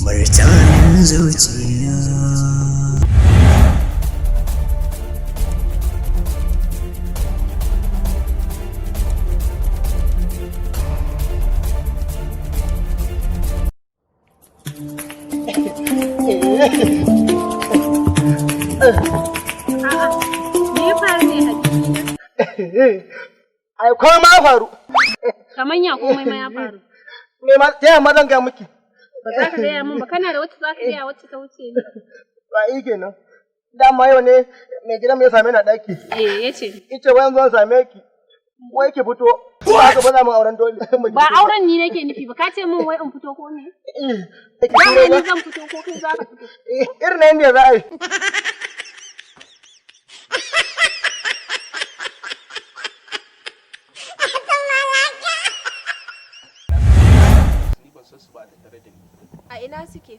Martanin zuciya. A'a, me ya faru ne, Habibina? Ai komai ma ya faru. Kaman ya komai ma ya faru? Me ma ta yamma zan ga miki? Ba za ka gaya min ba, kana da wacce za ka gaya wacce ta wuce ni? Ba yi kenan. Dama yau ne mai gidan mu ya same ni a ɗaki. Eh, ya ce. Ice wayan zuwan same ki. Wai ki fito. Ba ka ba za mu auren dole. Ba auren ni nake nufi ba, ka ce min wai in fito ko ne? Ki Dama fito ni ba. zan fito ko kai za ka fito? Irin na yadda za a yi. Ni ban san su ba a tattare da ni. A ina suke?